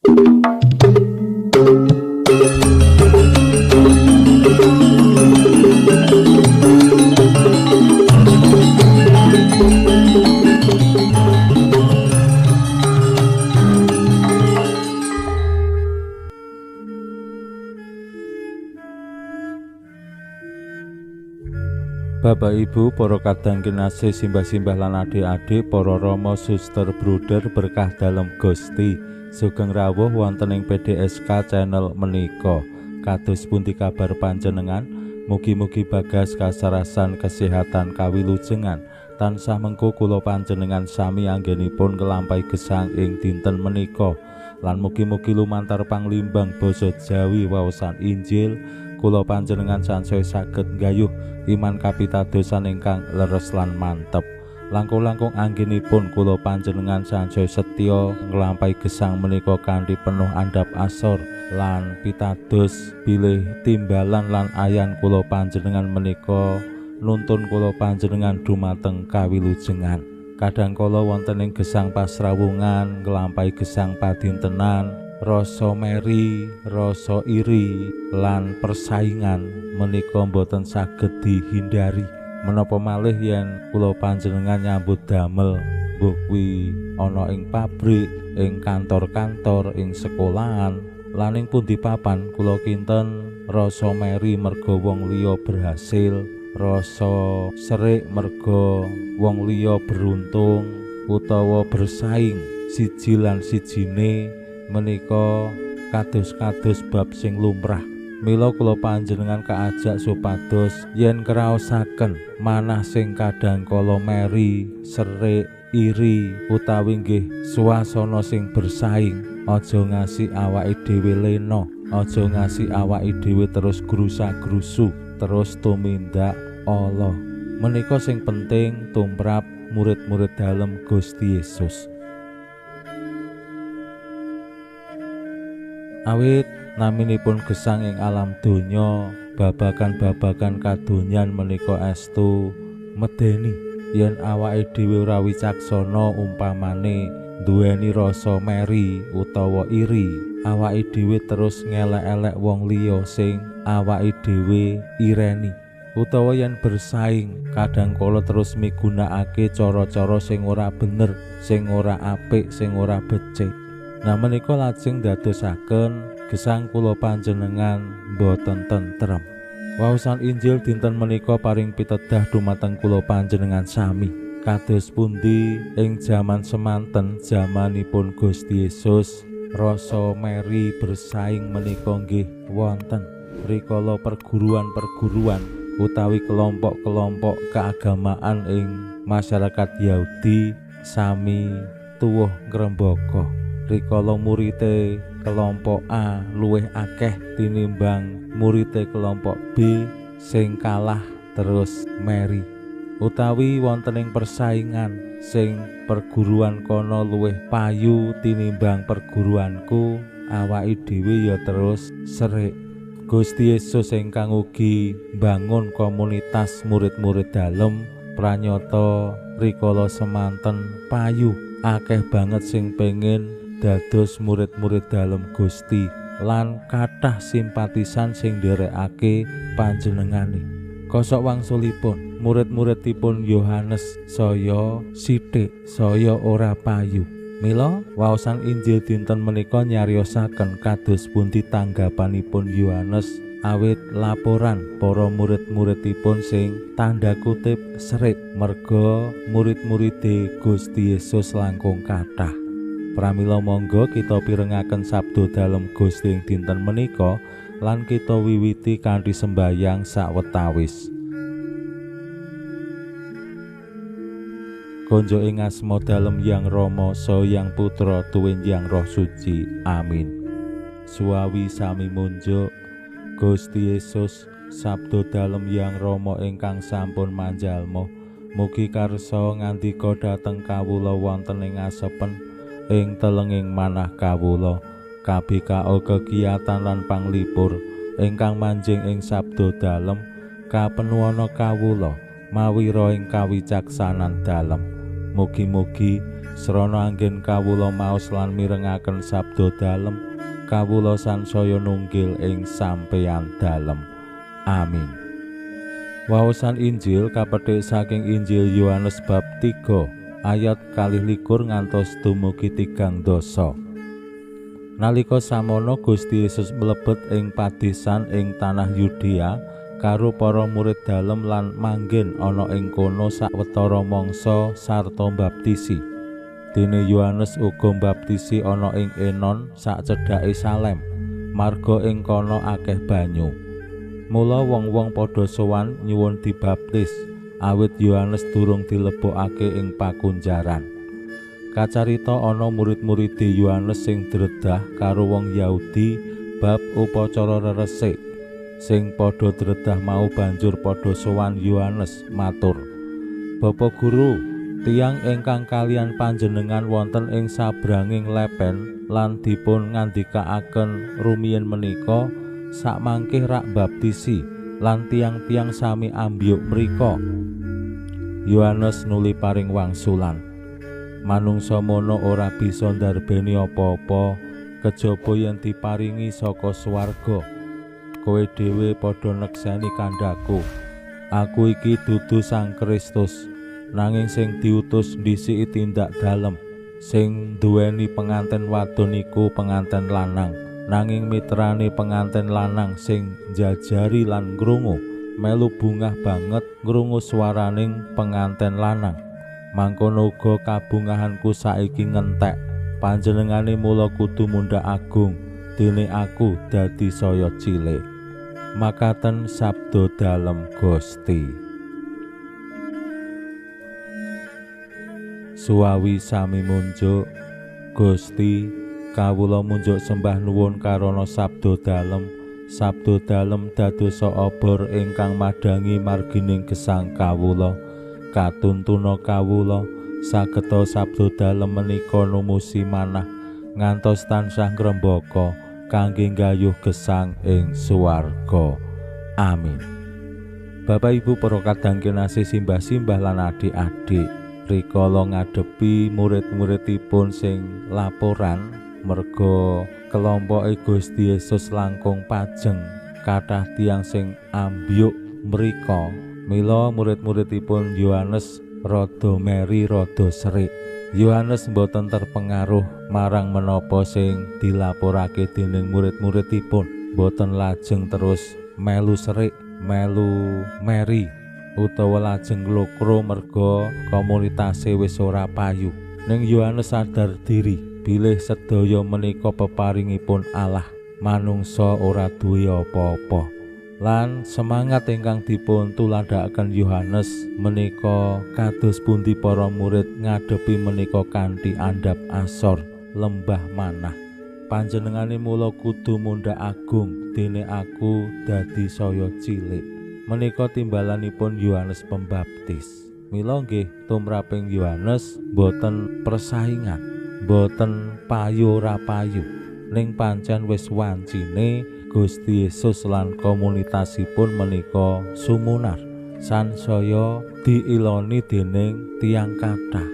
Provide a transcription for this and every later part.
Bapak Ibu, para kadang kinasih, simbah-simbah lan adik-adik, para rama, suster, bruder berkah dalem Gusti. Sugeng rawuh wonten ing PDSK channel menika. Kados pundi kabar panjenengan? Mugi-mugi bagas kasarasan kesehatan kawilujengan. Tansah mengko kula panjenengan sami anggenipun nglampahi gesang ing dinten menika. Lan mugi-mugi lumantar panglimbang basa Jawi waosan Injil kula panjenengan sansaya saged nggayuh iman kapitadosan ingkang leres lan mantep. Langkung-langkung anggenipun kula panjenengan sansaya setya nglampahi gesang menika kanthi penuh andhap asor lan pitados bilih timbalan lan ayan kula panjenengan menika nuntun kula panjenengan dumateng kawilujengan. Kadang kala wonten ing gesang pasrawungan nglampahi gesang padintenan, rasa meri, rasa iri lan persaingan menika mboten saged dihindari. Menapa malih yen kula panjenengan nyambut damel, mbuh kuwi ana ing pabrik, ing kantor-kantor, ing sekolahan, lan ing pundi papan kula kinten rasa meri merga wong liya berhasil, rasa serik merga wong liya beruntung utawa bersaing siji lan sijine menika kados-kados bab sing lumrah. Mila kula panjenengan kaajak supados yen kraosaken manah sing kadang kala meri, serik, iri utawi nggih suasana sing bersaing, aja ngasih awake dhewe lena, aja ngasih awake dhewe terus grusa-grusu, terus tumindak ala. Menika sing penting tumrap murid-murid dalem Gusti Yesus. Awit naminipun gesang ing alam donya, babagan-babagan kadonyan menika estu medeni yen awake dhewe ora wicaksana umpamane duweni rasa meri utawa iri, awake dhewe terus ngelek-elek wong liya sing awake dhewe ireni. Utawa yen bersaing kadang kala terus migunakake cara-cara sing ora bener, sing ora apik, sing ora becik. Nah menika lajeng dadosaken gesang kula panjenengan boten tentrem. Waosan Injil dinten menika paring pitedah dumateng kula panjenengan sami. Kados pundi ing jaman semanten, jamanipun Gusti Yesus, rasa meri bersaing menika nggih wonten. Rikala perguruan-perguruan utawi kelompok-kelompok keagamaan ing masyarakat Yahudi sami tuwuh ngrembaka. Rikala murite kelompok A luwih akeh tinimbang murite kelompok B, sing kalah terus meri. Utawi wonten ing persaingan sing perguruan kono luwih payu tinimbang perguruanku, awake dhewe ya terus serik. Gusti Yesus ingkang ugi mbangun komunitas murid-murid dalem pranyata rikala semanten payu akeh banget sing pengen dados murid-murid dalem Gusti lan kathah simpatisan sing nderekake panjenengane. Kosok wangsulipun murid-muridipun Yohanes saya sithik, saya ora payu. Mila waosan Injil dinten menika nyariosaken kados pundi tanggapanipun Yohanes awit laporan para murid-muridipun sing tanda kutip serik merga murid-muride Gusti Yesus langkung kathah. Pramila monggo kita pirengaken sabda dalem Gusti ing dinten menika lan kita wiwiti kanthi sembayang sawetawis. Konjo ing asma dalem Yang Rama, Saha Yang Putra, tuwin Yang Roh Suci. Amin. Suwawi sami munjuk Gusti Yesus, sabda dalem Yang Rama ingkang sampun manjalma, mugi karsa ngandika dhateng kawula wonten ing asepen ing telenging manah kawula, KBKO kegiatan lan panglipur ingkang manjing ing sabda dalem kapenuwana kawula mawira ing kawicaksanan dalem. Mugi-mugi Srana anggen kawula maos lan mirengaken sabda dalem, kawula sansaya nunggil ing sampeyan dalem. Amin. Waosan Injil kapethik saking Injil Yohanes bab 3 ayat 22 ngantos dumugi 30. Nalika samono Gusti Yesus mlebet ing padesan ing tanah Yudea karo para murid dalem lan manggen ana ing kono sawetara mangsa sarta mbaptisi. Dene Yohanes uga mbaptisi ana ing Enon sacedhake Salem, marga ing kono akeh banyu. Mula wong-wong padha sowan nyuwun dibaptis, awit Yohanes durung dilebokake ing pakunjaran. Kacarita ana murid-muride Yohanes sing dredah karo wong Yahudi bab upacara reresik. Sing padha dredah mau banjur padha sowan Yohanes matur, "Bapak Guru, tiyang ingkang kalian panjenengan wonten ing sabranging lepen lan dipun ngandikaaken rumiyin menika sakmangke rak baptisi lan tiang-tiang sami ambyuk mrika." Yohanes nuli paring wangsulan, "Manungsa mono ora bisa ndarbeni apa-apa kejaba yen diparingi saka swarga. Kowe dhewe padha nekseni kandhaku, aku iki dudu Sang Kristus, nanging sing diutus ndhisiki tindak dalem. Sing duweni penganten wadon iku penganten lanang, nanging mitrane penganten lanang sing njajari lan ngrungu melu bungah banget ngrungu swaraning penganten lanang. Mangkono uga kabungahanku saiki ngentek. Panjenengane mula kudu mundhak agung, dene aku dadi saya cilik." Makaten sabda dalem Gusti. Suwawi sami munjuk, Gusti, kawula munjuk sembah nuwun karana sabda dalem. Sabda dalem dadosa obor ingkang madhangi margining gesang kawula. Katuntuna kawula sageta sabda dalem menika numusi manah ngantos tansah ngrembaka kangge nggayuh gesang ing swarga. Amin. Bapak Ibu para kadang kinasih, simbah-simbah lan adik-adik, rikala ngadepi murid-muridipun sing laporan merga kelompoke Gusti Yesus langkung pajeng kathah tiyang sing ambyuk mrika, mila murid-muridipun Yohanes rada meri rada serik. Yohanes mboten terpengaruh marang menapa sing dilaporake dening murid-muridipun, mboten lajeng terus melu serik, melu meri utawa lajeng nglokro merga komunitase wis ora payu. Ning Yohanes sadar diri bilih sedaya menika peparingipun Allah, manungsa ora duwe apa-apa. Lan semangat ingkang dipun tuladhakaken Yohanes menika kados pundi para murid ngadepi menika kanthi andhap asor lembah manah. Panjenengane mula kudu mundhak agung, dene aku dadi saya cilik. Menika timbalanipun Yohanes Pembaptis. Mila nggih tumraping Yohanes boten persaingan, boten payu ora payu, ning pancen wis wancine Gusti Yesus lan komunitasipun menika sumunar, sansaya diiloni dening tiyang kathah.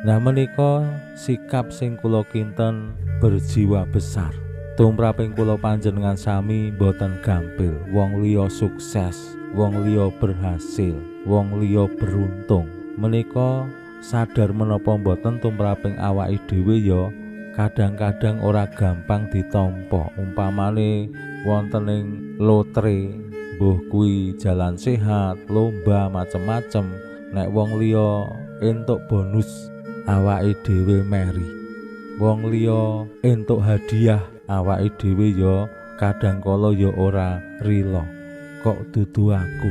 Nah, menika sikap sing kula kinten berjiwa besar. Tumraping kula panjenengan sami boten gampil, wong liya sukses, wong liya berhasil, wong liya beruntung. Menika sadar menapa mboten tumraping awake dhewe ya kadang-kadang ora gampang ditampa. Umpamane wonten ing lotre, mbuh kuwi jalan sehat, lomba macem-macem, nek wong liya entuk bonus, awake dhewe meri. Wong liya entuk hadiah, awake dhewe ya kadang kala ya ora rila, kok dudu aku.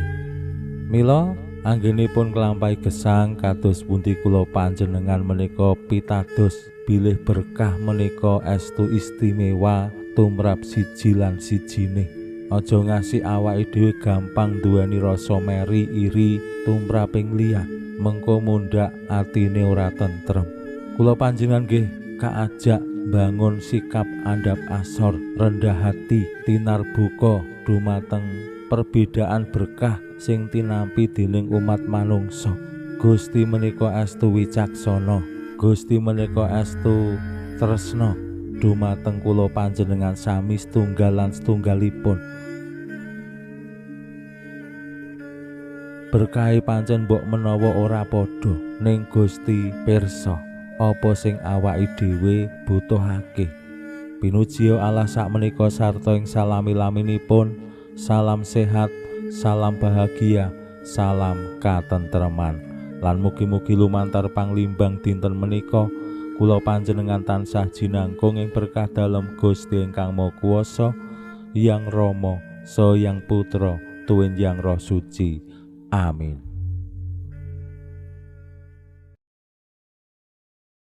Mila anggenipun nglampahi gesang kados pundi kula panjenengan menika pitados bilih berkah menika estu istimewa tumrap siji lan sijine. Aja ngasih awake dhewe gampang duweni rasa meri iri tumraping liyan, mengko mundhak atine ora tentrem. Kula panjenengan nggih kaajak bangun sikap andhap asor, rendah hati, tinarbuka dumateng perbedaan berkah sing tinampi dening umat manungsa. Gusti menika estu wicaksana, Gusti menika estu tresna dumateng kula panjenengan sami setunggal lan setunggalipun. Berkahi pancen mbok menawa ora padha, ning Gusti pirsa apa sing awake dhewe butuhake. Pinuji Allah sakmenika sarta ing salami-laminipun. Salam sehat, salam bahagia, salam katentreman. Lan mugi-mugi lumantar panglimbang dinten menika kula panjenengan tansah jinangkung ing berkah dalem Gusti ingkang Maha Kuwasa, Yang Rama, Saha Yang Putra, Tuwin Yang Roh Suci. Amin.